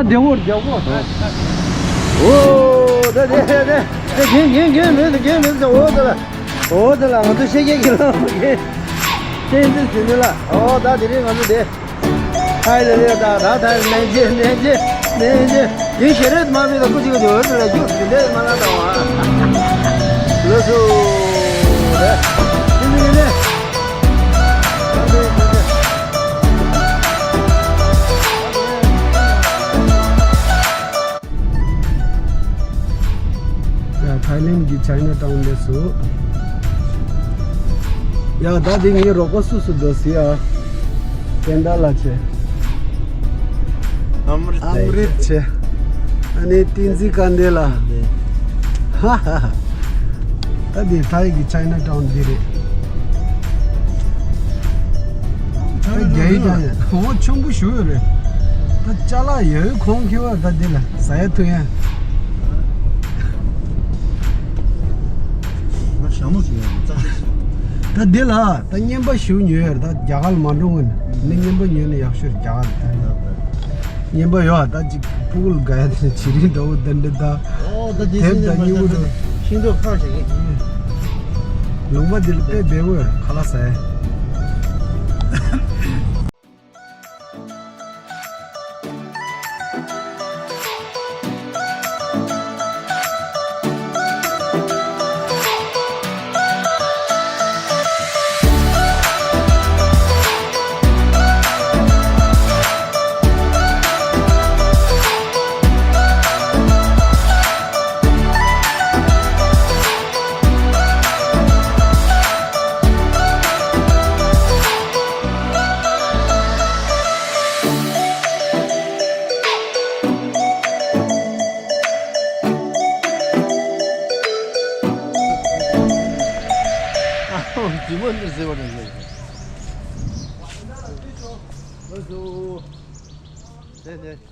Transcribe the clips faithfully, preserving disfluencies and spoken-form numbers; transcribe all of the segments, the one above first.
བདེ་བོ་བདེ་བོ། ཨོ། ད་དེ་དེ་དེ་དེ་རྒན་རྒན་རྒན་མེད་དེ་རྒན་མེད་དེ། ཨོ་དེ་ལ། ཨོ་དེ་ལ་ང་ཚོ་ཤེས་རྒྱལ་གྱི་ལམ་རྒན། བསྟན་འཛིན་ཟིན་ནི་ལ། ཨོ་ད་དེ་རིང་ང་ཚོ་དེ། ཨའི་ལེ་ལེ། ད་ད་ད་ནན་ཅེ་ནན་ཅེ་ནན་ཅེ། དེ་ཞེ་རེད་མ་མེད་ད་ཀུ་ཅིག་གི་འོད་ལ་རྒྱུག་དེ་འདྲས་མ་ལ་ད་བ། ལོ་སུ་རེད། དེ་ནི་ནི། ཡ། ཐའི་ལེན་གྱི་ཅའི་ན་ཊའུན་ལས་སུ། ཡ། ད་དེ་ངའི་རོགས་པ་སུ་སུ་འདུག་ཟེར་ཡ། པེན་ད་ལ་བྱས། ཨམ་རི་ཨམ་རིད་བྱས། ཨ་ནི་བསྟན་འཛིན་དཀར་ལྡན་ལགས། ཧ་ཧ་ཧ། ད་འདི་ཐའི་གི་ཅའི་ན་ཊའུན་འདི་རེད། ད་རྒྱ་ཡིག་ཀྱང་ཡོད། འོ་ཆེན་པོ་ཞིག་ཡོད་རེད། ད་ཅ་ལག་ཡོད་ཡོད་ཁོང་ཁྱེར་བ། ད་འདི་ལ་ཟ་ཡ་འཐུང་ཡ། ང་ཞྭ་མོ་ཞིག་ཡོད་རེད། ད་འདི་ལ་ད་རྔན་པ་ཞིག་ཉོས་ཡོད་རེད། ད་རྒྱ་གར་ལ་མ་འགྲོ་སྔོན་ནས་རྔན་པ་ཉོས་ན་ཡག་ཤོས་རེད། རྒྱ་གར་ལ་ད། རྔན་པ་ཡོད་ཨ། ད་ཅིག་ཕྲུ་གུ་ལ་དགའ་ཡ་དེ་བྱི་རིལ་འདྲ་བོ་འདི་འདྲ་ད། ཨོ་ད་དེ་དེབ་སྲིད་དང་ནས་སྨྱུ་གུ་འདྲ། ཤིང་ཏོག་ཁ་ཤས་ཀྱི། ལུང་པ་འདི་ལ་དཔེ་བདེ་བོ་ཡོད་རེད། ཁ་ལག་ཟ་ཡ། ཨ་ཧོ། ཇི་མོ་འདིར་ཟེར་བ་རེད། ལགས་སོ། ནས་ནས།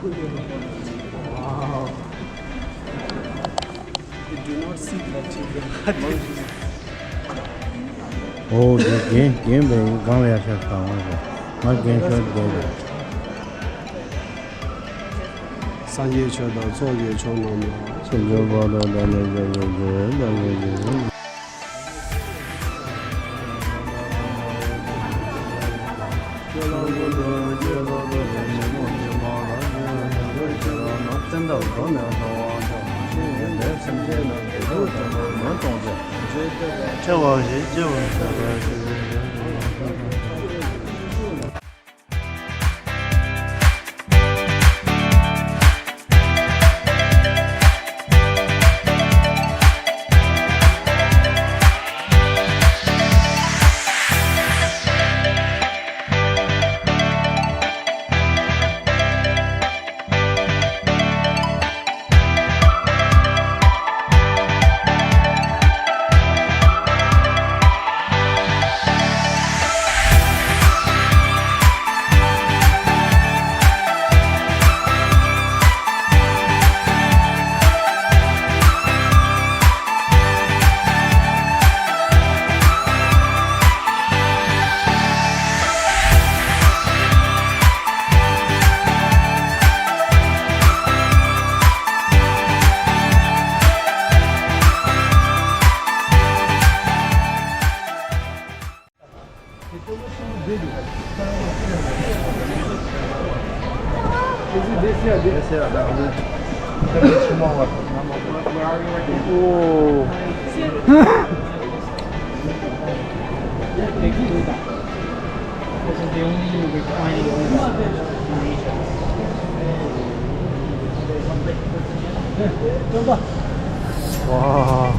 Wow. You do not see the children. ཨོ་དེ་རྒན་རྒན་པའི་སྒང་ལ་ཡར་ཤར་དང་བ་ཞིག་ང་རྒན་ཤོར་རྒན་རེད། སངས་རྒྱས་ཆོས་དང་ཚོགས་ཀྱི་མཆོག་རྣམས་ལ། སེམས་ཅན་བར་དུ་བདག་ནི་སྐྱབས་སུ་མཆི། བདག་གིས་ཀྱང་། This is the only reclining room in Asia. Wow.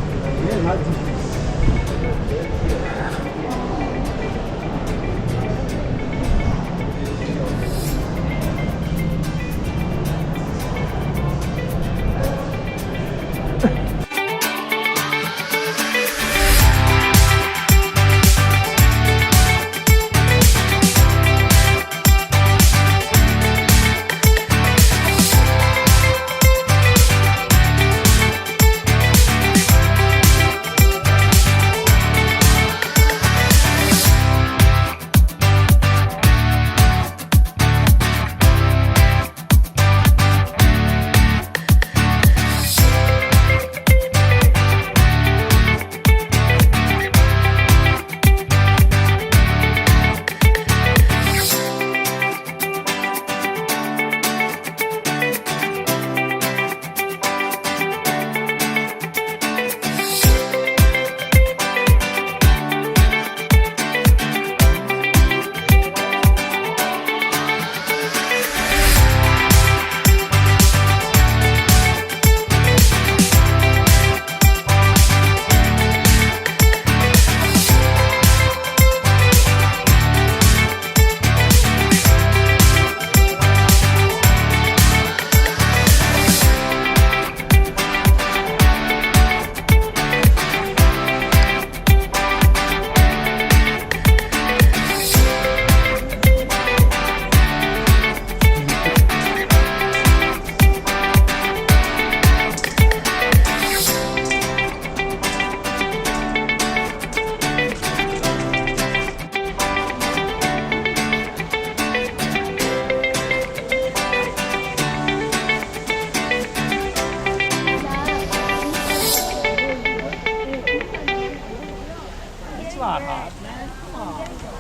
It's not hot, man. Come on.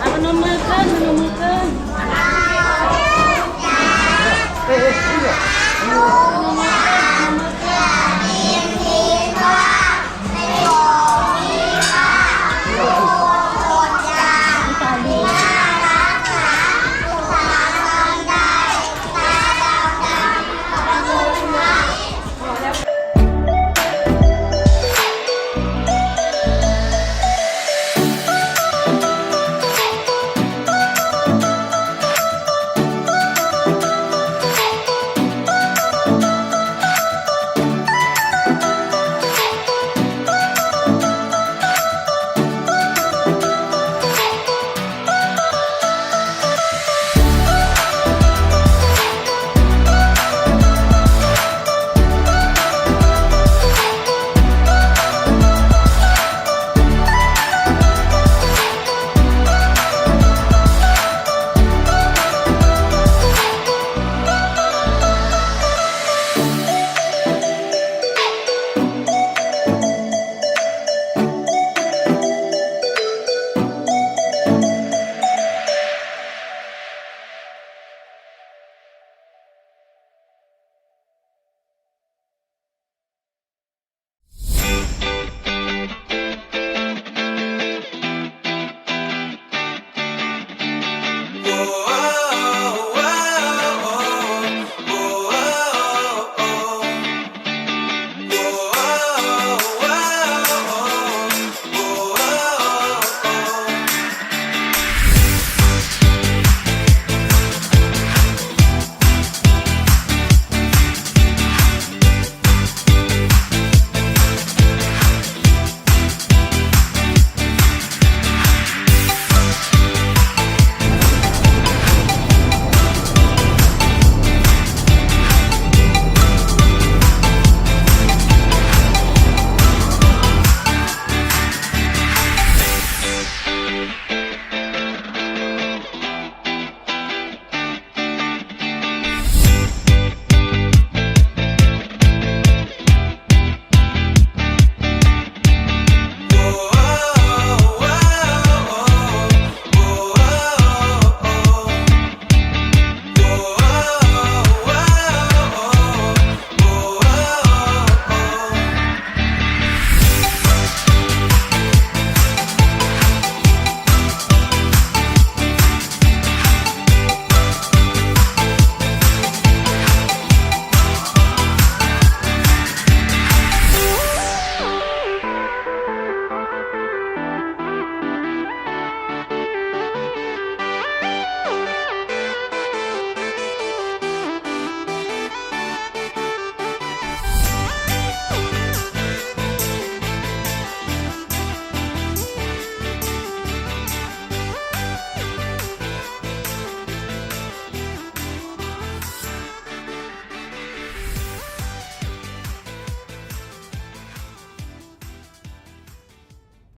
ཨ་ཁུ་ནོར་མོ་ཁ། ཨ་ཁུ་ནོར་མོ་ཁ།